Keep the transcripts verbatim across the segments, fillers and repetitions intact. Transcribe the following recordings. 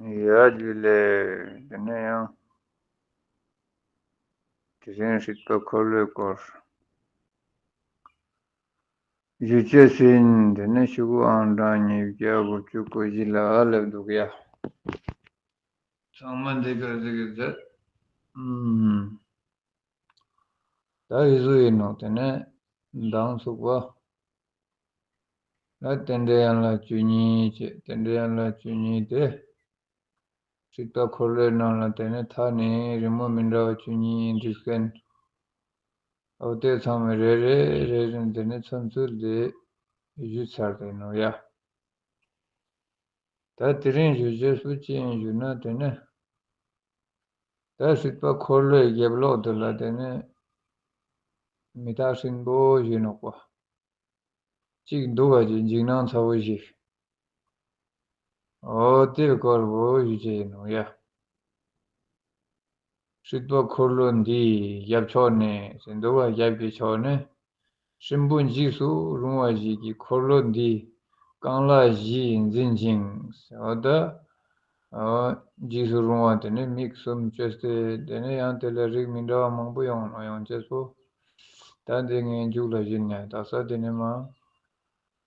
ཡ་ཇུ་ལེ། དེ་ནས་ཡང་དེ་རིང་སྲིད་པ་འཁོར་ལོའི་སྐོར་ཞུ་ཆེད་ཟིན། དེ་ནས་ཤོག་གུ་ཨང་གྲངས་ཉིས་བརྒྱ་དགུ་བཅུ་གོ་བཞི་ལ་སླེབས་འདུག་ཡ། ཚང་མ་འདི་ག་ཟིག་གི་མཛད། ཨུམ། ད་ཡི་བཟོ་ཡིན་ནོ། དེ་ནས་མདང་ཚུགས་པ་ལ་རྟེན་འབྲེལ་ཡན་ལག་བཅུ་གཉིས་བྱས། རྟེན་འབྲེལ་ཡན་ལག་བཅུ་གཉིས་དེ། སྲིད་པ་འཁོར་ལོའི་ནང་ལ་དེ་ནས་མཐའ་ནས་རི་མོ་མི་འདྲ་བ་བཅུ་གཉིས་འབྲི་མཁན། འོ་དེ་ཚང་མས་རེ་རེ་རེ་རེ་དེ་ནས་མཚོན་ཚུལ་དེ་ཞུས་ཚར་དེ་ནོ་ཡ། ད་དེ་རིང་ཞུ་རྒྱུ་སུ་ཅི་ཡིན་ཞུ་ན། དེ་ནས་ད་སྲིད་པ་འཁོར་ལོའི་རྒྱབ་ལོགས་དེ་ལ་དེ་ནས་མི་རྟག་སྲིན་པོ་ཞིག་ནོག་པ། གཅིག་འདུག་ག་ཅིག་འཇིགས་སྣང་ཚ་བོ་ཞིག་འོ་དེའི་སྐོར་བོ་ཞུ་ཆེད་ཡིན་ནོ་ཡ། སྲིད་པ་འཁོར་ལོ་འདིའི་རྒྱབ་ཕྱོགས་ནས་ཟེར་འདུག་ག་རྒྱབ་ཀྱི་ཕྱོགས་ནས་སྲིན་པོ་འཇིགས་སུ་རུང་བ་ཞིག་གིས་འཁོར་ལོ་འདི་རྐང་ལག་བཞིས་འཛིན་ཅིང་། འོ་ད། འོ། འཇིགས་སུ་རུང་བ་དེ་ནི་མིག་གསུམ་བཅོས་ཏེ། དེ་ནི་ཡང་དེ་ལ་རིགས་མི་འདྲ་བ་མང་པོ་ཡོང་ནོ་ཡོང་ཅེས་པོ། ད་འདི་ངས་མཇུག་ལ་གཞི་ནས་ད་ས་དེ་ནི་མ།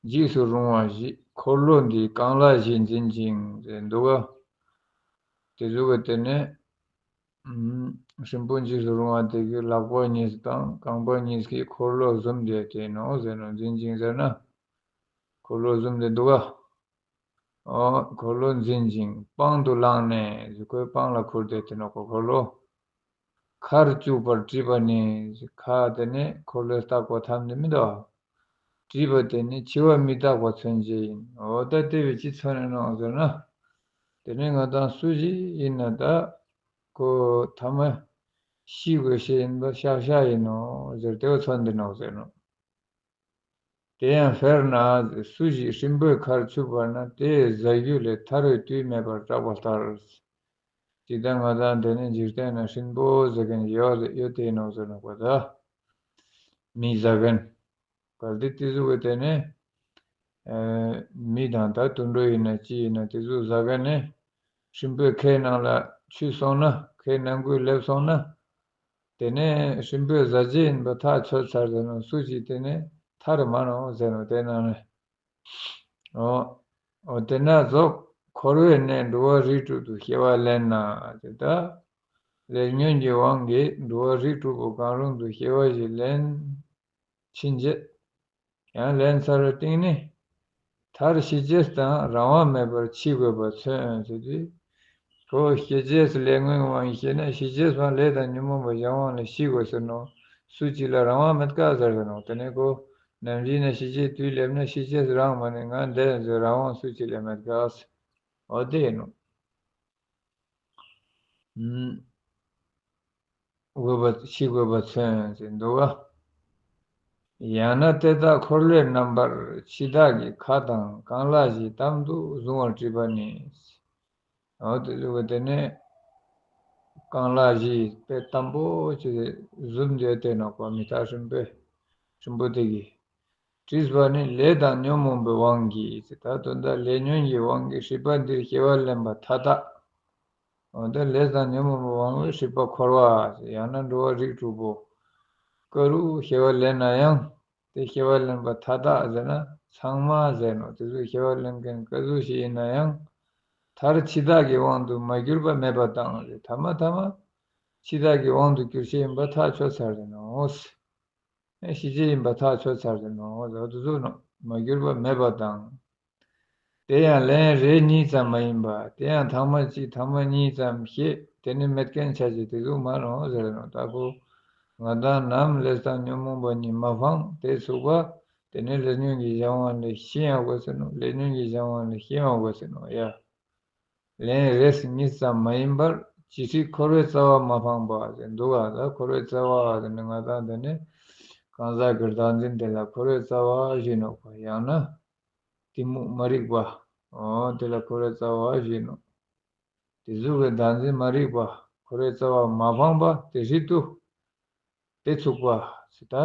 འཇིགས་སུ་རུང་བ་བཞི། འཁོར་ལོ་འདི་རྐང་ལག་བཞིས་འཛིན་ཅིང་ཟེར་འདུག་ག་དེ་ཟུག་གི་དེ་ནས། ཨུམ། སྲིན་པོ་འཇིགས་སུ་རུང་བ་དེ་གི་ལག་པ་གཉིས་དང་རྐང་པ་གཉིས་ཀྱིས་འཁོར་ལོ་བཟུང་སྟེ་དེ་ནོ་ཟེར་ནོ། འཛིན་ཅིང་ཟེར་ན། འཁོར་ལོ་བཟུང་སྟེ་འདུག་ག་འོ། འཁོར་ལོ་འཛིན་ཅིང་པང་དུ་བླངས་ནས། ཁོའི་པང་ལ་ཁུར་ཏེ་དེ་ནོ་ཁོ་འཁོར་ལོ། ཁར་བཅུག་པར་བྲིས་པ་ནི། ཁ་དེ་ནི་འཁོར་ལོའི་ལྟག་པ་ཐམ་ནི་མི་འདུག་བྲིས་པ་དེ་ནི་འཆི་བ་མི་རྟག་པ་མཚོན་བྱེད་ཡིན། འོ་ད་དེ་བས་ཅི་མཚོན་ནས་ནོ་ཟེར་ན། དེ་ནི་ང་དང་སུ་ཞིག་ཡིན་ན་ད་ཁོ་ཐ་མ་ཤི་དགོས་ཤེས་ཡིན་པ་ཤག་ཤག་ཡིན་ནོ་ཟེར་དེ་བས་མཚོན་དེ་ནོ་ཟེར་ནོ། དེ་ཡང་དཔེར་ན་སུ་ཞིག་སྲིན་པོའི་ཁར་ཆུད་པ་ན། དེ་ཟ་རྒྱུ་ལས་ཐར་བའི་དུས་མེད་པར་སྐྲག་པ་ལྟར། ཇི་ལྟར་ང་དང་འདི་ནི་འཇིག་རྟེན་ན་སྲིན་པོ་ཟེར་མཁན་ཡོད་ཡོད་དེ་ནོ་ཟེར་ནོ་པ་ད། མི་ཟ་མཁན། གལ་ཏེ་དེ་ཟུག་གི་དེ་ནི། ཨ། མི་དང་ད་དུད་འགྲོ་ཡིན་ན་ཅི་ཡིན་ན་དེ་ཟུག་ཟ་མཁན་ནི། སྲིན་པོའི་ཁའི་ནང་ལ་ཆུད་སོང་ན། ཁའི་ནང་ཁུལ་སླེབས་སོང་ན། དེ་ནས་སྲིན་པོའི་ཟ་བྱེད་ཡིན་པ་ཐག་ཆོད་ཚར་ཟེར་ནོ། སུ་ཞིག་དེ་ནས་ཐར་མ་ནོ་ཟེར་ནོ་དེ་ནང་ནས། འོ། འོ་དེ་ན་རྫོགས་འཁོར་བའི་གནས་འགྲོ་བ་རིགས་དྲུག་ཏུ་སྐྱེ་བ་ལེན་ན་དེ་ལྟ། ལས་ཉོན་གྱི་དབང་གིས་འགྲོ་བ་རིགས་དྲུག་པོ་གང་རུང་དུ་སྐྱེ་བ་ཞིག་ལེན་ཕྱིན་རྗེས། ཡང་ལེན་ཚར་བའི་སྟེང་ནས། མཐར་ཤི་རྗེས་དང་རང་དབང་མེད་པར་འཆི་དགོས་པ་མཚོན་ཟེར་དུས། ཁོ་ཤི་རྗེས་ལས་ཉོན་དབང་ཡིས་ཤེས་ན་ཤི་རྗེས་སུའང་ལས་དང་ཉོན་མོངས་པ་གཞན་དབང་ལས་ཤི་དགོས་ཟེར་ནོ། སུ་གཅིག་ལ་རང་དབང་མེད་ཀ་ཟེར་ཟེར་ནོ། དེ་ནས་ཁོ་ནམ་ཞིག་ན་ཤི་རྗེས་དུས་སླེབས་ན་ཤི་རྗེས་རང་མ་ནས་ང་འདས་ཟེར་རང་དབང་སུ་གཅིག་ལས་མེད་ཀ་ཟེར། འོ་དེ་ཡིན་ནོ། ཨུམ། དགོས་པ་ཤི་དགོས་པ་མཚོན་ཟེར་འདུག་ག་ཡང་ན་དེ་དག་འཁོར་ལོའི་རྣམ་པར་འཆི་བདག་གི་ཁ་དང་རྐང་ལག་བཞི་དམ་དུ་བཟུང་བར་བྲིས་པ་ནི། འོ་དེ་ལུགས་དེ་ནས་རྐང་ལག་བཞི་དཔེ་དམ་པོ་ཅིག་བཟུང་སྟེ་བསྡད་ནོ་པ་མི་རྟག་སྲིན་པོ། སྲིན་པོ་དེ་གིས། བྲིས་པ་ནི་ལས་དང་ཉོན་མོངས་པའི་དབང་གིས། ད་དོན་དག་ལས་ཉོན་གྱི་དབང་གིས་སྲིད་པ་འདིར་སྐྱེ་བ་ལེན་པ་མཐའ་དག་འོ་ད་ལས་དང་ཉོན་མོངས་པའི་དབང་གིས་སྲིད་པ་འཁོར་བ། ཡང་ན་འགྲོ་བ་རིགས་དྲུག་པོ་ཀ་རུ་སྐྱེ་བ་ལེན་ན་ཡང་། དེ་སྐྱེ་བ་ལེན་པ་མཐའ་དག་ཟེར་ན་ཚང་མ་ཟེར་ནོ། དེ་ཚོ་སྐྱེ་བ་ལེན་མཁན་ཀ་ཟུག་ཞིག་ཡིན་ན་ཡང་། མཐར་འཆི་བདག་གི་དབང་དུ་མ་གྱུར་པ་མེད་པ་དང་། ཐ་མ་ཐ་མ་འཆི་བདག་གི་དབང་དུ་གྱུར་ཤེས་ཡིན་པ་ཐག་ཆོད་ཚར་ཟེར་ནོ། ཤི་རྗེས་ཡིན་པ་ཐག་ཆོད་ཚར་ཟེར་ནོ། འོ་དེ་ཚོ་ནོ་མ་གྱུར་པ་མེད་པ་དང་། དེ་ཡང་ལན་རེ་གཉིས་ཙམ་མ་ཡིན་པ། དེ་ཡང་ཐེངས་མ་གཅིག་ཐེངས་མ་གཉིས་ཙམ་ཞེས་དེ་ནི་མེད་མཁན་ཆ་ཅིག་དེ་ཟུག་མ་ནོ་ཟེར་ནོ། ད་ཁོ་ང་དང་ནམ་ལས་དང་ཉོན་མོངས་པ་གཉིས་མ་སྤངས་དེ་ཚུགས་པ། དེ་ནི་ལས་ཉོན་གྱི་གཞན་དབང་ལས་ཤི་ཡང་དགོས་ཟེར་ནོ། ལས་ཉོན་གྱི་གཞན་དབང་ལས་ཤི་ཡང་དགོས་ཟེར་ནོ་ཡ། ལན་རེ་གཉིས་ཙམ་མ་ཡིན་པར་ཇི་སྲིད་འཁོར་བའི་རྩ་བ་མ་སྤངས་པ་ཟེར་འདུག་ག་ད་འཁོར་བའི་རྩ་བ་ཟེར་ནི་ང་དང་དེ་ནི་གང་ཟག་གི་བདག་འཛིན་དེ་ལ་འཁོར་བའི་རྩ་བ་ཞུས་ནོ་པ། ཡང་ན་གཏི་མུག་མ་རིག་པ། འོ་དེ་ལ་འཁོར་བའི་རྩ་བ་ཞུས་ནོ། དེ་ཟུག་གི་བདག་འཛིན་མ་རིག་པ། འཁོར་བའི་རྩ་བ་མ་སྤངས་པ་དེ་སྲིད་དུ། དེ་ཚུགས་པ། ཟེར་ད།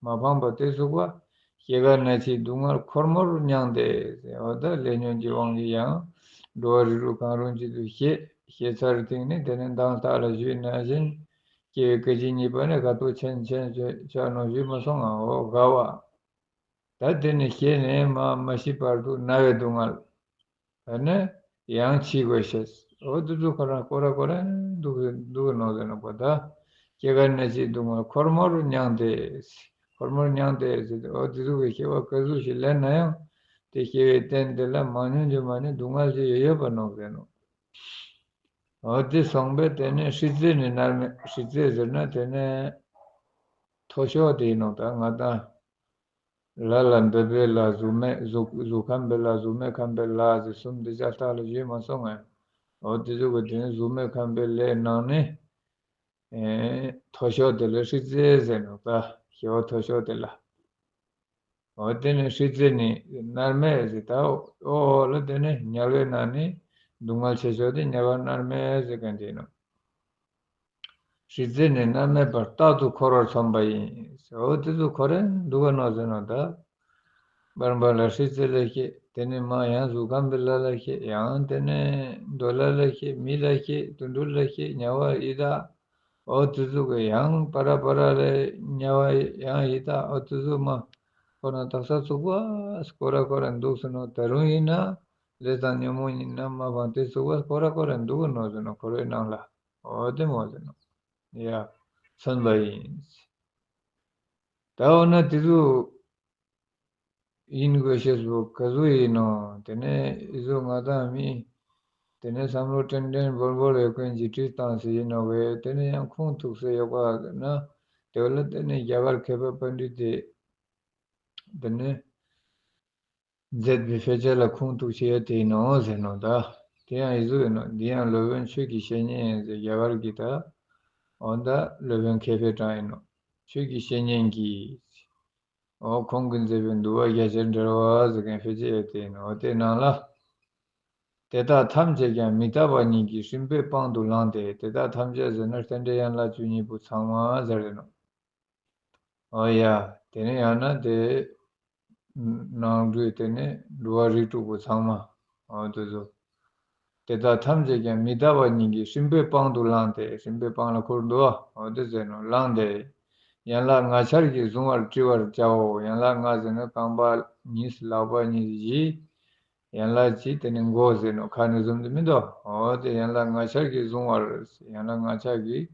མ་སྤངས་པ་དེ་ཚུགས་པ། སྐྱེ་རྒ་ན་འཆིའི་སྡུག་བསྔལ་འཁོར་མོར་མྱངས་ཏེ། འོ་ད་ལས་ཉོན་གྱི་དབང་གིས་ཡང་ འགྲོ་བ་རིགས་དྲུག་གང་རུང་གཅིག་ཏུ་ཤེས། ཤེས་ཚར་སྟེང་ནས་དེ་ནས་མདང་ལྟག་ལ་ཞུས་ནང་བཞིན་སྐྱེ་བའི་སྐད་ཅིག་གཉིས་པ་ནས་དགའ་སྟོན་ཆེན་ཆེན་ཆགས་ནོ་ཞུས་མ་སོང་ང་། འོ་དགའ་བ། ད་དེ་ནས་ཤེས་ནས་མ་མ་ཤི་བར་དུ་ན་བའི་སྡུག་བསྔལ། ད་ནི་ཡང་འཆི་དགོས་ཤེས། འོ་དེ་ཚོ་ཁོ་རང་སྐོར་ར་སྐོར་ར་འདུག་འདུག་ནོ་ཟེར་ནོ་པ་ད། སྐྱེ་རྒ་ན་འཆིའི་སྡུག་བསྔལ་འཁོར་མོར་མྱངས་ཏེ། འཁོར་མོར་མྱངས་ཏེ་ཟེར་ཏེ་འོ་དེ་ཚོ་གི་སྐྱེ་བ་ག་ཚོད་ཞིག་ལེན་ན་ཡང་དེ་སྐྱེ་བའི་རྟེན་དེ་ལ་མང་ཉུང་རྗེས་མ་ནི་སྡུག་བསྔལ་ཞིག་ཡོད་ཡོད་པ་ནོ་ཟེར་ནོ། འོ་དེ་སོང་པས་དེ་ནས་སྲིད་རྩེ་ནི་མནར་མེད། སྲིད་རྩེ་ཟེར་ན་དེ་ནས་མཐོ་ཤོས་དེ་ཡིན་ནོ་ད་ང་དང་། ལ་ལ་འདོད་པའི་ལ་གཟུགས་མེད་གཟུགས་གཟུགས་ཁམས་པའི་ལ་གཟུགས་མེད་ཁམས་པའི་ལ་ཟེར་གསུམ་འདི་ཅག་ལྟག་ལ་ཞུས་མ་སོང་ངས། འོ་དེ་ཚོ་གི་དེ་ནི་གཟུགས་མེད་ཁམས་པའི་ལའི་ནང་ནས་ཨེ་མཐོ་ཤོས་དེ་ལ་སྲིད་རྩེ་ཟེར་ནོ་ད་སྐྱེ་བ་མཐོ་ཤོས་དེ་ལ། འོ་དེ་ནི་སྲིད་རྩེ་ནི་མནར་མེད་ཟེར་ད་འོ་ལ་དེ་ནི་དམྱལ་བའི་ནང་ནི་སྡུག་བསྔལ་ཆེ་ཤོས་དེ་དམྱལ་བ་མནར་མེད་ཟེར་མཁན་དེ་ཡིན་ནོ། སྲིད་རྩེ་ནི་མནར་མེད་པར་རྟག་ཏུ་འཁོར་བར་མཚོན་པ་ཡིན། འོ་དེ་ཚོ་འཁོར་རན་འདུག་ག་ནོ་ཟེར་ནོ་ད། བར་བར་ལ་སྲིད་རྩེ་ལ་སྐྱེས། དེ་ནས་མ་ཡང་གཟུགས་ཁམས་པའི་ལ་ལ་སྐྱེས། ཡང་དེ་ནས་འདོད་ལ་ལ་སྐྱེས། མི་ལ་སྐྱེས། དུད་འགྲོ་ལ་སྐྱེས། དམྱལ་བ་ཡི་དྭགས། འོ་དེ་ཚོ་གི་ཡང་བར་བར་ལ་དམྱལ་བ་ཡང་ཡི་དྭགས་འོ་དེ་ཚོ་མ་ཁོ་ན་དག་ས་ཚུགས་པ་སྐོར་ར་སྐོར་ར་འདུག་ཟེར་ནོ། ད་རུང་ཡིན་ན་ལས་དང་ཉོན་མོངས་ཉིད་རྣམས་མ་སྤངས་ཏེ་ཚུགས་པ་སྐོར་ར་སྐོར་ར་འདུག་ག་ནོ་ཟེར་ནོ། འཁོར་བའི་ནང་ལ། འོ་དེ་མོ་ཟེར་ནོ། ཡ། མཚོན་པ་ཡིན། ད་འོ་ན་དེ་ཚོ་ཡིན་དགོས་ཤེས་པོ་ག་ཚོད་ཡིན་ནོ། དེ་ནས་ཨི་ཚོ་ང་དང་མི། དེ་ནས་བསམ་བློ་དྲན་དྲན་འབོར་འབོར་ཡོད་མཁན་གྱི་བྲིས་སྟངས་སུ་ཡིན་ནོ་བས། དེ་ནས་ཡང་ཁུངས་ཐུག་སེ་ཡོད་པ་ན། དེ་བ་ལ་དེ་ནས་རྒྱ་གར་མཁས་པ་པཎྜི་ཏས། དེ་ནས། མཛད་པའི་དཔེ་ཆ་ལ་ཁུངས་གཏུགས་བྱས་ཡོད་དེ་ཡིན་ནོ་ཟེར་ནོ་ད། དེ་ཡང་ཡི་གཟུགས་ཡིན་ནོ། འདི་ཡང་སློབ་དཔོན་ཆོས་ཀྱི་བཤེས་གཉེན་ཟེར་རྒྱ་གར་གྱི་ད། འོ་ད་སློབ་དཔོན་མཁས་པའི་གྲངས་ཡིན་ནོ། ཆོས་ཀྱི་བཤེས་གཉེན་གྱིས། འོ་ཁོང་གིས་མཛད་པའི་འདུལ་བ་རྒྱ་ཆེར་འགྲེལ་བ་ཟེར་མཁན་དཔེ་ཆ་ཡོད་དེ་ཡིན་ནོ། འོ་དེ་ནང་ལ། དེ་དག་ཐམས་ཅད་ཀྱང་མི་རྟག་པ་ཉིད་ཀྱིས་སྲིན་པོའི་དཔང་དུ་བླངས་ཏེ། དེ་དག་ཐམས་ཅད་ཟེར་ན་རྟེན་འབྲེལ་ཡན་ལག་བཅུ་གཉིས་པོ་ཚང་མ་ཟེར་རེད་ནོ། ཨོ་ཡ། དེ་ནས་ཡང་ན་དེ། ནང་ཁུལ་དེ་ནས་འགྲོ་བ་རིགས་དྲུག་པོ་ཚང་མ། ཨོ་དེ་ཚོ། དེ་དག་ཐམས་ཅད་ཀྱང་མི་རྟག་པ་ཉིད་ཀྱིས་སྲིན་པོའི་དཔང་དུ་བླངས་ཏེ། སྲིན་པོའི་དཔང་ལ་འཁུར་འདུག་ཨོ་དེ་ཟེར་ནོ་བླངས་ཏེ། ཡན་ལག་ལྔ་ཆར་གྱིས་གཟུང་བར་བྲི་བར་བྱའོ། ཡན་ལག་ལྔ་ཟེར་ན་རྐང་པ་གཉིས། ལག་པ་གཉིས། བཞི། ཡན་ལག་གཅིག་དེ་ནི་མགོ་ཟེར་ནོ། ཁ་ནི་བཟུམ་དེ་མི་འདུག་ཨོ་དེ་ཡན་ལག་ལྔ་ཆར་གྱིས་གཟུང་བར། ཡན་ལག་ལྔ་ཆར་གྱིས་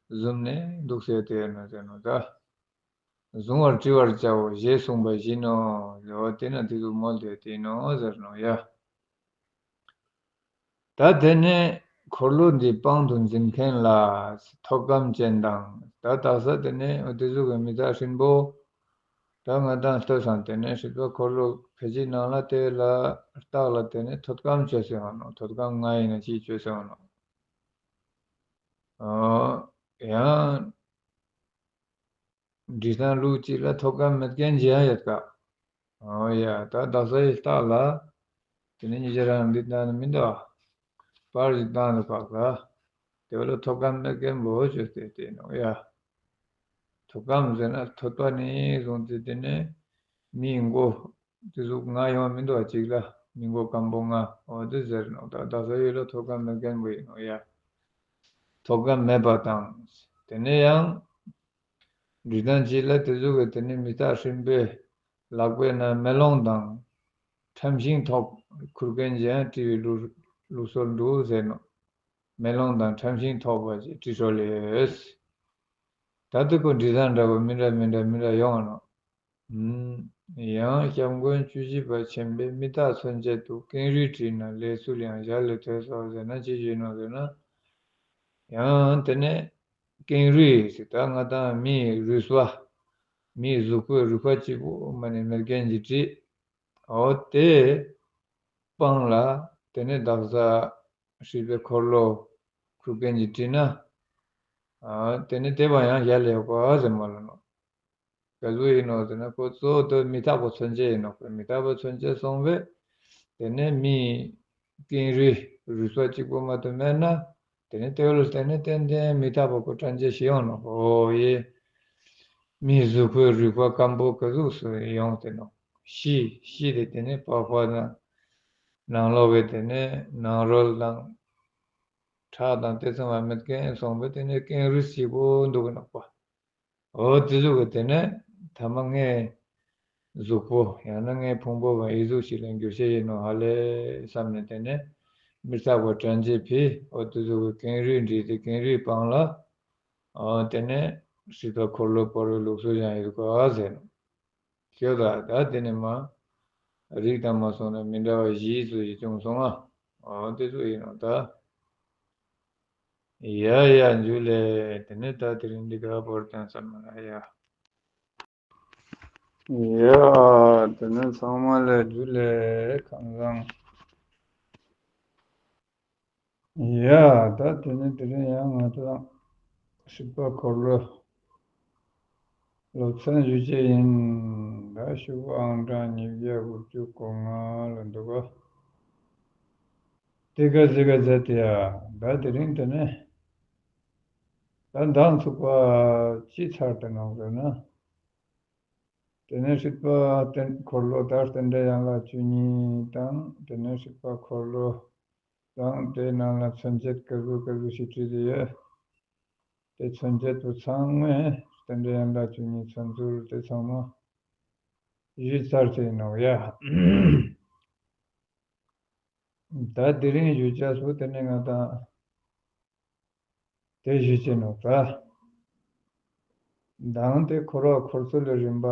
བཟུང་ནས་འདུག་ཟེར་དེ་ནོ་ཟེར་ནོ་ད། གཟུང་བར་བྲི་བར་བྱའོ་ཞེས་གསུངས་པ་བཞིན་ནོ། ཨོ་དེ་ན་དེ་ཚོ་མོལ་དེ་དེ་ནོ་ཟེར་ནོ་ཡ། ད་དེ་ནས་འཁོར་ལོ་འདི་དཔང་དུ་འཛིན་མཁན་ལ་ཐོད་སྐམ་ཅན་དང་། ད་དག་ས་དེ་ནས་འོ་དེ་ཚོ་གི་མི་རྟག་སྲིན་པོ། ད་ང་དང་ལྟོས་སང་དེ་ནས་སྲིད་པ་འཁོར་ལོ་ཕལ་ཆེར་ནང་ལ་དེ་ལ་རྟགས་ལ་དེ་ནས་ཐོད་སྐམ་བཅོས་སེ་ཡོང་ནོ། ཐོད་སྐམ་ལྔ་ཡིན་ན་གཅིག་བཅོས་སེ་ཡོང་ནོ། ཨོ། ཡང་། འབྲི་སྟངས་ལུགས་གཅིག་ལ་ཐོད་སྐམ་མེད་མཁན་ཅིག་ཡང་ཡོད་ཀ། ཨོ་ཡ། ད་དག་ས་ཡི་རྟགས་ལ། དེ་ནས་ཉི་ཤར་རང་འདི་ལྟ་ན་མི་འདུག་ཨ། པར་ཞིག་བཏང་ནས་བཀག་ལ། དེ་བ་ལ་ཐོད་སྐམ་མེད་མཁན་པོ་བཅོས་ཏེ་བལྟས་ནོ་ཡ། ཐོད་སྐམ་ཟེར་ན་ཐོད་པ་ནས་བཟུང་སྟེ་དེ་ནས་མིའི་མགོ། དེ་ཟུག་ལྔ་ཡོང་མི་འདུག་གཅིག་ལ་མི་མགོ་སྐམ་པོ་ལྔ། འོ་དེ་ཟེར་ནོ། ད་དག་ས་ཡུལ་ལ་ཐོད་སྐམ་མེད་མཁན་པོ་ཡིན་ནོ་ཡ། ཐོད་སྐམ་མེད་པ་དང་། དེ་ནས་ཡང་། འབྲི་སྟངས་གཅིག་ལ་དེ་ཟུག་གི་དེ་ནས་མི་རྟག་སྲིན་པོའི་ལག་པའི་ནང་མེ་ལོང་དང་། ཁྲམ་ཤིང་ཐོགས་ཁུར་མཁན་ཅིག་ཡང་བྲིས་པའི་ལུགས་ལུགས་སྲོལ་འདུག་ཟེར་ནོ། མེ་ལོང་དང་ཁྲམ་ཤིང་ཐོགས་པ་ཅིག་བྲིས་སྲོལ་ཡོད། ད་དེ་ཀོ་འབྲི་སྟངས་འདྲ་པོ་མི་འདྲ་མི་འདྲ་མི་འདྲ་ཡོང་ང་ནོ། ཡང་སྐྱབས་མགོན་བཅུ་བཞི་པ་ཆེན་པོས་མི་རྟག་མཚོན་བྱེད་དུ་ཀེང་རུས་བྲིས་ན་ལས་ཚུལ་ཡང་ཞལ་ལས་ཐོས་སོ་ཟེར་ན་ཅི་ཞུས་ནོ་ཟེར་ན། ཡང་དེ་ནས་ཀེང་རུས་ཟེར་ད་ང་དང་མིའི་རུས་པ། མིའི་གཟུགས་པོའི་རུས་པ་གཅིག་པོ་མ་ནས་མེད་མཁན་གྱིས་བྲིས། འོ་དེ་སྤང་ལ་དེ་ནས་དག་ས་སྲིད་པའི་འཁོར་ལོ་ཁུར་མཁན་གྱིས་བྲིས་ན། ཨ་དེ་ནས་དེ་བ་ཡང་ཞལ་ལས་ཡོད་པ་ཟེར་མ་ལ་ནོ། ག་ཟུག་ཡིན་ནོ་ཟེར་ན་ཁོ་གཙོ་བོ་དེ་མི་རྟག་པ་མཚོན་བྱེད་ཡིན་ནོ། ཁོ་མི་རྟག་པ་མཚོན་བྱེད་སོང་བས། དེ་ནས་མིའི་ཀེང་རུས་རུས་པ་གཅིག་པོ་མ་གཏོགས་མེད་ན། དེ་ནས་དེ་ལ་བརྟེན་ནས་ཏན་ཏན་མི་རྟག་པ་ཁོ་དྲན་བྱེད་ཤེས་ཡོང་ནོ། ཨོ་ཡེ། མིའི་གཟུགས་པོའི་རུས་པ་སྐམ་པོ་ག་ཟུག་སུ་ཡོང་དེ་ནོ། ཤི་ཤི་དེ་དེ་ནས་པགས་པ་དང་། ནང་ལོགས་ཀྱི་དེ་ནས་ནང་རོལ་དང་ཁྲག་དང་དེ་ཚང་མ་མེད་མཁན་སོང་པས། དེ་ནས་ཀེང་རུས་གཅིག་པོ་འདུག་གི་ནོག་པ། འོ་དེ་ཚོ་གི་དེ་ནས་ཐ་མ་ངའི་གཟུགས་པོ་ཡང་ན་ངའི་ཕུང་པོ་བ་ཨི་ཟུག་ཞིག་ལ་འགྱུར་ཤེས་ཡིན་ནོ་ཧ་ལས་བསམ་ནས། དེ་ནས་མི་རྩ་བ་དྲན་རྗེས་ཕི་འོ་དེ་ཚོ་གི་ཀེང་རུས་འདྲིས་ཏེ་ཀེང་རུས་སྤང་ལ། འོ་དེ་ནས་སྲིད་པ་འཁོར་ལོ་བོར་བའི་ལུགས་སྲོལ་ཡང་ཡོད་ག་ཟེར་ནོ། ཁྱོད་ད་ད་དེ་ནས་མ་རིགས་དང་མ་སོང་ན་མི་འདྲ་བ་བཞི་ཚོ་ཞིག་བྱུང་སོང་ང་། འོ་དེ་ཚོ་ཡིན་ནོ་ད། ཡ་ཡ་འཇུ་ལེ། དེ་ནས་ད་དེ་རིང་འདི་ག་བོར་ཀྱང་ས་མ་ལ་ཡ། ཡ། དེ་ནས་ཚང་མ་ལ་འཇུ་ལེ། ཁམས་བཟང་། ཡ། ད་དེ་ནས་དེ་རིང་ཡང་ང་ཚོ་སྲིད་པ་འཁོར་ལོ་སློབ་ཚན་ཞུ་ཆེད་ཡིན། ད་ཤོག་བུ་ཨང་གྲངས་ཉིས་བརྒྱ་དགུ་བཅུ་གོ་ལྔ་ལ་འདུག་ག་དེ་ག་ཟེ་ག་ཟེ་དེ་ཡ། ད་དེ་རིང་དེ་ནས་ད་མདང་ཚུགས་པ་ཅི་ཚར་དེ་ནང་ཟེར་ན། དེ་ནས་སྲིད་པ་རྟེན་འཁོར་ལོ་དང་རྟེན་འབྲེལ་ཡན་ལག་བཅུ་གཉིས་དང་། དེ་ནས་སྲིད་པ་འཁོར་ལོ་དང་དེའི་ནང་ལ་མཚོན་བྱེད་ག་ཟུག་ག་ཟུག་ཞིག་བྲིས་ཏེ་ཡོད། དེ་མཚོན་བྱེད་དུ་ཚང་མས་རྟེན་འབྲེལ་ཡན་ལག་བཅུ་གཉིས་མཚོན་ཚུལ་དེ་ཚང་མ་ཞུས་ཚར་ཚེ་ཡིན་ནོ་ཡ། ད་དེ་རིང་ཞུ་བྱ་སུ་དེ་ནས་ང་དང་དེ་ཞུ་ཆེ་ནོ་ད། མདང་དེ་འཁོར་བ་འཁོར་ཚུལ་ལས་རིམ་པ་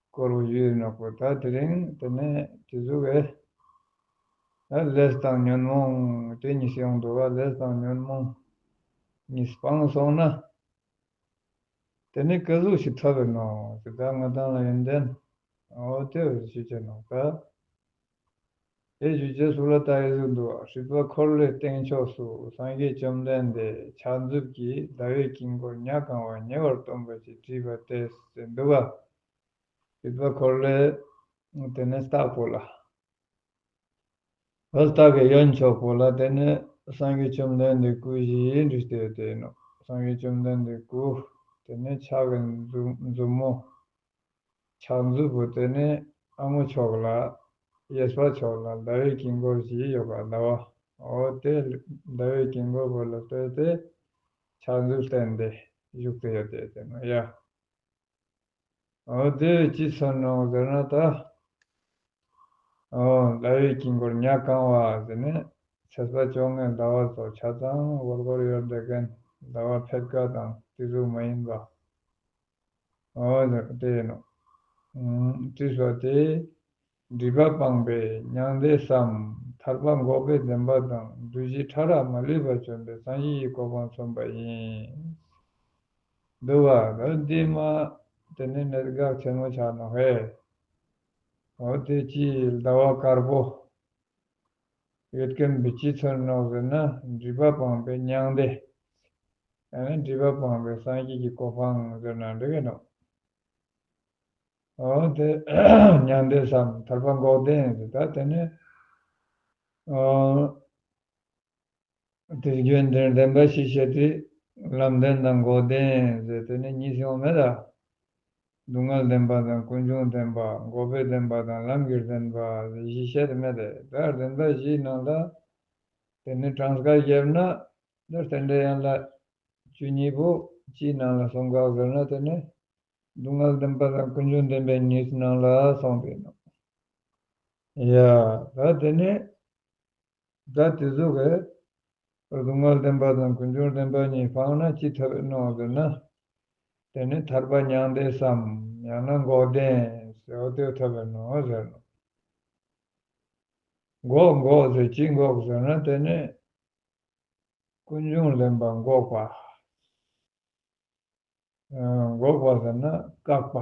སྐོར་བ་ཞུས་ནོ་གོ་ད་དེ་རིང་དེ་ནས་དེ་ཟུག་གི་ད་ལས་དང་ཉོན་མོངས་དེ་གཉིས་ཡོང་འདུག་བ། ལས་དང་ཉོན་མོངས་གཉིས་སྤངས་སོང་ན། དེ་ནི་ག་ཟུག་ཞིག་ཐོབ་པའི་ནོ་ཟེར། ད་ང་དང་ལ་ཡོན་ཏན་འོ་དེ་ཞུ་ཆེ་ནོ་ད། དེ་ཞུ་ཆེ་སུ་ལ་ད་ཡི་ཟུག་འདུག་སྲིད་པ་འཁོར་ལོའི་སྟེང་ཕྱོགས་སུ་སངས་རྒྱས་བཅོམ་ལྡན་འདས་ཕྱག་མཛུབ་ཀྱིས་ཟླ་བའི་དཀྱིལ་འཁོར་ཉ་གང་བ་ཉེ་བར་སྟོན་པ་ཞིག་བྲིས་པ་དེ་ཟེར་འདུག་བ། སྲིད་པ་འཁོར་ལོའི་དེ་ནི་ལྟག་པོ་ལ། བ་ལྟག་གི་གཡོན་ཕྱོགས་པོ་ལ་དེ་ནས་སངས་རྒྱས་བཅོམ་ལྡན་འདས་སྐུ་བཞི་བྲིས་ཏེ་དེ་ནོ། སངས་རྒྱས་བཅོམ་ལྡན་འདས་སྐུ་དེ་ནས་ཕྱག་གི་མཛུབ་མོ། ཕྱག་མཛུབ་པོ་དེ་ནས་ཨ་ངོ་ཕྱོགས་ལ། གཡས་པ་ཕྱོགས་ལ་ཟླ་བའི་དཀྱིལ་འཁོར་བཞི་ཡོད་པ་ཟླ་བ། འོ་དེ་ཟླ་བའི་དཀྱིལ་འཁོར་པོ་ལ་ལྟོས་ཏེ་ཕྱག་མཛུབ་བསྟན་ཏེ་བཞུགས་ཏེ་ཡོད་དེ་དེ་ནོ་ཡ། འོ་དེ་ཅི་མཚོན་ནོ་ཟེར་ན་ད། འོ་ཟླ་བའི་དཀྱིལ་འཁོར་ཉ་གང་བ་ཟེར་ནས་ཚེས་པ་བཅོ་ལྔའི་ཟླ་བ་ཚོ་ཆ་ཚང་སྒོར་སྒོར་ཡོད་འདྲ་མཁན་ཟླ་བ་ཕེབས་ཀ་དང་དེ་ཚོ་མ་ཡིན་པ། འོ་དེ་ཡིན་ནོ། བྲིས་པ་དེ། སྒྲིབ་པ་སྤངས་པའི་མྱང་འདས་སམ། ཐར་པ་འགོག་པའི་བདེན་པ་དང་། བདུད་བཞི་ཕྲ་རགས་མ་ལུས་པ་བཅོམ་པའི་སངས་རྒྱས་ཀྱི་གོ་འཕང་མཚོན་པ་ཡིན། འདུག་བ། ད་འདི་མ་དེ་ནི་གནད་འགག་ཆེན་མོ་ཆགས་ནོ་ཧེ། འོ་དེ་ཅི་ཟླ་བ་དཀར་པོ་ཡོད་མཁན་པོ་ཅི་མཚོན་ནོ་ཟེར་ན་སྒྲིབ་པ་སྤངས་པའི་མྱང་འདས། ཡང་ན་སྒྲིབ་པ་སྤངས་པའི་སངས་རྒྱས་ཀྱི་གོ་འཕང་ཟེར་ན་འགྲིག་གི་ནོ། འོ་དེ་མྱང་འདས་སམ་ཐར་པ་འགོག་བདེན་ཟེར། ད་དེ་ནི་འོ་དེ་རྒྱུན་དེར་བདེན་པ་ཞིག་བཤད་དེ། ལམ་བདེན་དང་འགོག་བདེན་ཟེར་དེ་ནི་གཉིས་ཡོང་མེད་ད། སྡུག་བསྔལ་བདེན་པ་དང་ཀུན་འབྱུང་བདེན་པ། འགོག་པའི་བདེན་པ་དང་ལམ་གྱི་བདེན་པ་ཟེར་བཞི་བཤད་དེ་མེད་དེ། ད་བདེན་པ་བཞིའི་ནང་ལ་དེ་ནི་གྲངས་ཀ་བརྒྱབ་ན་ད་རྟེན་འབྲེལ་ཡན་ལག་བཅུ་གཉིས་པོ་ཅིའི་ནང་ལ་སོང་ག་ཟེར་ན་དེ་ནི་སྡུག་བསྔལ་བདེན་པ་དང་ཀུན་འབྱུང་བདེན་པའི་གཉིས་ནང་ལ་སོང་བས་ནོ། ཡ། ད་དེ་ནི་ད་དེ་ཟུག་གི་སྡུག་བསྔལ་བདེན་པ་དང་ཀུན་འབྱུང་བདེན་པ་གཉིས་སྤངས་ན་ཅི་ཐོབ་ནོ་ཟེར་ན། དེ་ནི་ཐར་པ་མྱང་འདས་སམ། ཡང་ན་འགོག་བདེན་ཟེར་བ་དེ་ཐོབ་ནོ་ཟེར་ནོ། འགོག་འགོག་ཟེར་ཅི་འགོག་ཟེར་ན་དེ་ནི་ཀུན་འབྱུང་ལེན་པ་འགོག་པ། འགོག་པ་ཟེར་ན་བཀག་པ།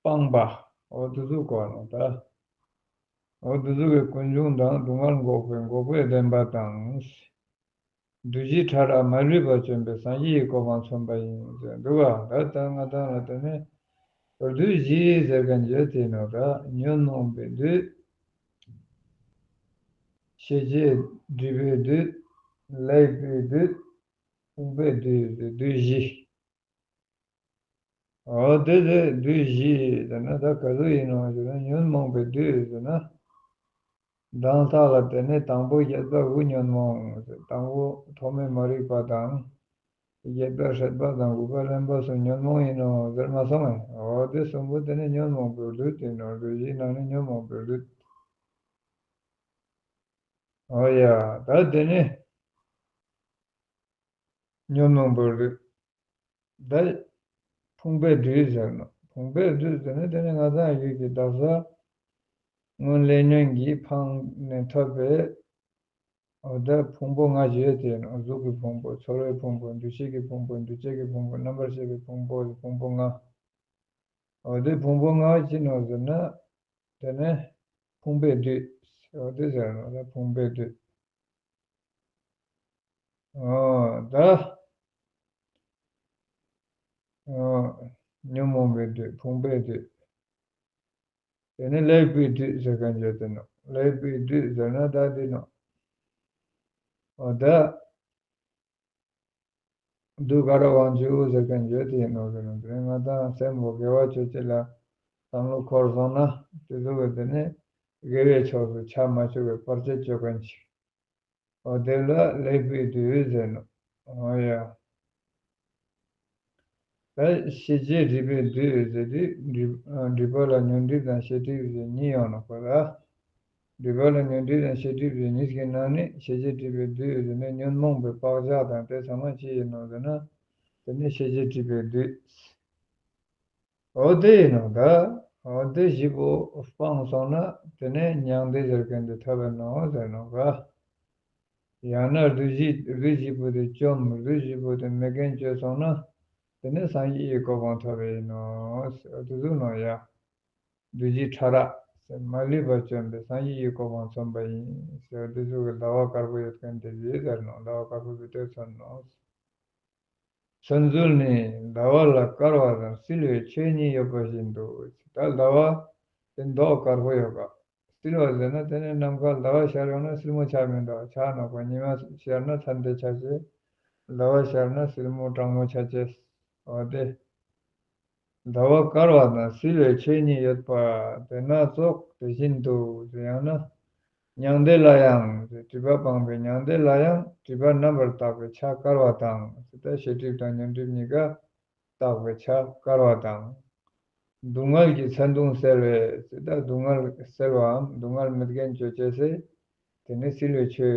སྤངས་པ། འོ་དེ་ཚོ་གོ་ནོ་ད། འོ་དེ་ཚོ་གི་ཀུན་འབྱུང་དང་སྡུག་བསྔལ་འགོག་པའི་འགོག་པའི་བདེན་པ་དང་། བདུད་བཞི་ཕྲ་རགས་མ་ལུས་པ་བཅོམ་པའི་སངས་རྒྱས་ཀྱི་གོ་འཕང་མཚོན་པ་ཡིན་ཟེར་འདུག་ག་ད་ལྟ་ང་དང་ལ་དེ་ནི་བདུད་བཞི་ཟེར་མཁན་བརྗོད་དེ་ནོ་ད། ཉོན་མོངས་པའི་བདུད། ཤེས་བྱའི་སྒྲིབ་པའི་བདུད། ལས་པའི་བདུད། ཕུང་པོའི་བདུད་ཟེར་བདུད་བཞི། འོ་དེ་ལས་བདུད་བཞི་ཟེར་ན་ད་ག་ཚོད་ཡིན་ནོ་ཟེར་ན། ཉོན་མོངས་པའི་བདུད་ཟེར་ན་ གདན་ལྟག་ལ་དེ་ནས་དང་པོ་བརྒྱད་པ་དབུ་ཉོན་མོངས། དང་པོ་ཐོག་མེད་མ་རིག་པ་དང་། བརྒྱད་པ་སྲེད་པ་དང་དགུ་པ་རློམ་པ་གསུམ་ཉོན་མོངས་ཡིན་ནོ་ཟེར་མ་སོང་ངས། འོ་དེ་གསུམ་པོ་དེ་ནི་ཉོན་མོངས་པའི་བདུད་ཡིན་ནོ། བདུད་བཞིའི་ནང་ནས་ཉོན་མོངས་པའི་བདུད། འོ་ཡ། ད་དེ་ནི་ཉོན་མོངས་པའི་བདུད། ད་ཕུང་པོའི་བདུད་ཟེར་ནོ། ཕུང་པོའི་བདུད་ཟེར་ན་དེ་ནི་ང་ཚང་ཡུལ་གྱི་བདག་ས་སྔོན་ལས་ཉོན་གྱིས་འཕངས་ནས་ཐོབ་པའི། འོ་ད་ཕུང་པོ་ལྔ་ཞིག་ཡོད་དེ་ནོ། གཟུགས་ཀྱི་ཕུང་པོ། ཚོར་བའི་ཕུང་པོ། འདུ་ཤེས་ཀྱི་ཕུང་པོ། འདུ་བྱེད་ཀྱི་ཕུང་པོ། རྣམ་པར་ཤེས་པའི་ཕུང་པོ། ཕུང་པོ་ལྔ། འོ་དེ་ཕུང་པོ་ལྔ་ཅི་ནོ་ཟེར་ན། དེ་ནས་ཕུང་པོའི་བདུད། འོ་དེ་ཟེར་ནོ། ད་ཕུང་པོའི་བདུད། འོ་ད། འོ། ཉོན་མོངས་པའི་བདུད། ཕུང་པོའི་བདུད། དེ་ནི་ཀླད་པའི་བདུད་ཟེར་མཁན་ཡོད་དེ་ནོ། ཀླད་པའི་བདུད་ཟེར་ན་ད་འདི་ནོ། འོ་ད། གདུགས་དཀར་དབང་ཕྱུག་ཟེར་མཁན་ཡོད་དེ་ནོ་ཟེར་ནོ། དེ་ང་དང་སེམས་པོ་དགེ་བ་ཅོ་ཅེས་ལ་བསམ་བློ་འཁོར་སོང་ན། དེ་ཚོ་གི་དེ་ནི་དགེ་བའི་ཕྱོགས་སུ་ཆ་མ་བཅུག་པའི་བར་ཆད་གཅོད་མཁན་ཞིག། འོ་དེ་ལ་ཀླད་པའི་བདུད་ཟེར་ནོ། འོ་ཡ། ད་ཤེས་བྱའི་སྒྲིབ་པའི་བདུད་ཟེར་དུས་སྒྲིབ་སྒྲིབ་པ་ལ་ཉོན་སྒྲིབ་དང་ཤེས་སྒྲིབ་ཟེར་གཉིས་ཡོང་ནོ་གོ་ལ། སྒྲིབ་པ་ལ་ཉོན་སྒྲིབ་དང་ཤེས་སྒྲིབ་ཟེར་གཉིས་ཀྱི་ནང་ནས་ཤེས་བྱའི་སྒྲིབ་པའི་བདུད་ཟེར་ནས་ཉོན་མོངས་པའི་བག་ཆགས་དང་དེ་ཚང་མ་ཅི་ཡིན་ནོ་ཟེར་ན། དེ་ནི་ཤེས་བྱའི་སྒྲིབ་པའི་བདུད། འོ་དེ་ཡིན་ནོ་ད། འོ་དེ་བཞི་པོ་སྤངས་སོང་ན་དེ་ནས་མྱང་འདས་ཟེར་མཁན་དེ་ཐོབ་པ་ནོ་ཟེར་ནོ་ག། ཡང་ན་བདུད་བཞི་བདུད་བཞི་པོ་དེ་བཅོམ། བདུད་བཞི་པོ་དེ་མེད་མཁན་བཅོས་སོང་ན་དེ་ནས་སངས་རྒྱས་ཀྱི་གོ་འཕང་ཐོབ་པ་ཡིན་ནོ་ཟེར། དེ་ཚོ་ནོ་ཡ། བདུད་བཞི་ཕྲ་རགས་ཟེར་མ་ལུས་པ་བཅོམ་པས་སངས་རྒྱས་ཀྱི་གོ་འཕང་མཚོན་པ་ཡིན་ཟེར། དེ་ཚོ་གི་ཟླ་བ་དཀར་པོ་ཡོད་མཁན་དེ་བཞི་ཟེར་ནོ། ཟླ་བ་དཀར་པོ་བི་ཏོས་མཚོན་ནོ། མཚོན་ཚུལ་ནི་ཟླ་བ་ལ་དཀར་བ་དང་བསིལ་བའི་ཆོས་གཉིས་ཡོད་པ་བཞིན་དུ། ད་ཟླ་བ་དེ་མདོག་དཀར་པོ་ཡོད་ག། བསིལ་བ་ཟེར་ན་དེ་ནི་ནམ་མཁར་ཟླ་བ་ཤར་ཡོང་ན་བསིལ་མོ་ཆགས་མི་འདུག། ཆགས་ནོ་ག། ཉི་མ་ཤར་ན་ཚན་ཏེ་ཆགས་ཤེས། ཟླ་བ་ཤར་ན་བསིལ་མོ་གྲང་མོ་ཆགས་ཤེས། འོ་དེ། ཟླ་བ་དཀར་བ་དང་བསིལ་བའི་ཆོས་གཉིས་ཡོད་པ་དེ་སྣ་ཚོགས་དེ་བཞིན་དུ་ཟེར། ཡང་ན་མྱང་འདས་ལ་ཡང་སྒྲིབ་པ་སྤངས་པའི་མྱང་འདས་ལ་ཡང་སྒྲིབ་པ་རྣམ་པར་དག་པའི་ཆ་དཀར་བ་དང་། ད་ཤེས་སྒྲིབ་དང་ཉོན་སྒྲིབ་གཉིས་ཀ་དག་པའི་ཆ་དཀར་བ་དང་། སྡུག་བསྔལ་གྱི་མཚན་ལྡུམ་སེལ་བའི། ད་སྡུག་བསྔལ་སེལ་བའམ་སྡུག་བསྔལ་མེད་མཁན་བཅོ་བྱེད་སའི་དེ་ནི་བསིལ་བའི་ཆོས་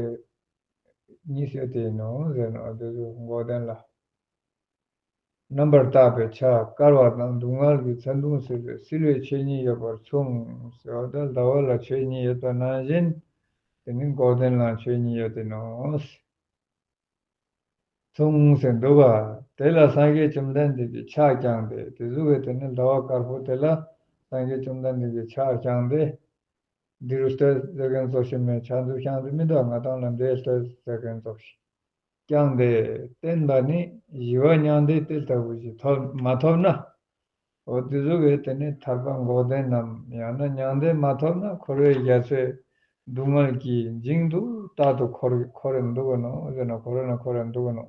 གཉིས་ཡོད་དེ་ཡིན་ནོ་ཟེར་ནོ། དེ་ཚོ་འགོག་བདེན་ལ། རྣམ་པར་དག་པའི་ཆ་དཀར་བ་དང་སྡུག་བསྔལ་གྱི་མཚན་ལྡུམ་སེལ་བའི་བསིལ་བའི་ཆོས་གཉིས་ཡོད་པར་མཚུངས་ཟེར་བ་དང་། ཟླ་བ་ལ་ཆོས་གཉིས་ཡོད་པ་ནང་བཞིན་དེ་ནི་འགོག་བདེན་ལའང་ཆོས་གཉིས་ཡོད་དེ་ནོ། མཚུངས་ཟེར་འདུག་ག། དེ་ལ་སངས་རྒྱས་བཅོམ་ལྡན་འདས་ཀྱི་ཕྱག་བརྐྱངས་ཏེ། དེ་ཟུག་གི་དེ་ནི་ཟླ་བ་དཀར་པོ་དེ་ལ་སངས་རྒྱས་བཅོམ་ལྡན་འདས་ཀྱི་ཕྱག་བརྐྱངས་ཏེ། འདི་རུ་ལྟོས་ཟེར་མཁན་ཙོགས་ཤིག་མེད། ཕྱག་མཛུབ་བརྐྱངས་ཏེ་མི་འདུག། ང་དང་ལ་འདི་ལྟོས་ཟེར་མཁན་ཙོགས་ཤིག་བརྐྱངས་ཏེ་བསྟན་པ་ནི་ཞི་བ་མྱང་འདས་དེ་ལྟ་བུ་ཞིག་ཐོབ་མ་ཐོབ་ན། འོ་དེ་ཟུག་གི་དེ་ནི་ཐར་པ་འགོག་བདེན་ནམ་ཡང་ན་མྱང་འདས་མ་ཐོབ་ན་འཁོར་བའི་རྒྱ་མཚོའི་སྡུག་བསྔལ་གྱིས་འཇིང་དུ་རྟག་ཏུ་འཁོར་འཁོར་རེ་འདུག་གི་ནོ་ཟེར་ན། འཁོར་རེ་ན་འཁོར་རེ་འདུག་གི་ནོ།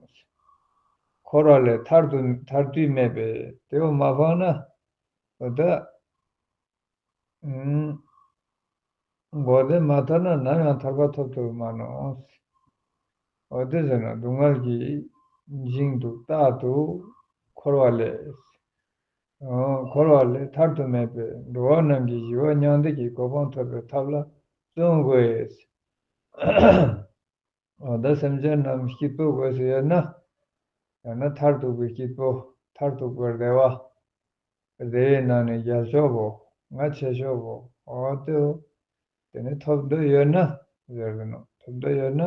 འཁོར་བ་ལས་ཐར་དུ་ཐར་དུས་མེད་པས་དེ་བ་མ་སྤངས་ན། འོ་ད། ཨུམ། འགོག་བདེན་མ་ཐར་ན་ནམ་ཡང་ཐར་པ་ཐོབ་ཐུབ་མ་ནོ། འོ་དེ་ཟེར་ན་སྡུག་བསྔལ་གྱིས་འཇིང་དུ་རྟག་ཏུ་འཁོར་བ་ལས། འཁོར་བ་ལས་ཐར་དུ་མེད་པས་འགྲོ་བ་རྣམས་ཀྱིས་ཞི་བ་མྱང་འདས་ཀྱི་གོ་འཕང་ཐོབ་པའི་ཐབས་ལ་བརྩོན་དགོས། འོ་ད་སེམས་ཅན་རྣམས་སྐྱིད་པོ་དགོས་སུ་ཡོད་ན། ཡང་ན་མཐར་ཐུག་པའི་སྐྱིད་པོ། མཐར་ཐུག་པའི་བདེ་བ། བདེ་བའི་ནང་ནས་རྒྱལ་ཤོས་པོ། ང་ཆེ་ཤོས་པོ། འོ་དེ། དེ་ནི་ཐོབ་འདོད་ཡོད་ན་ཟེར་གི་ནོ། ཐོབ་འདོད་ཡོད་ན།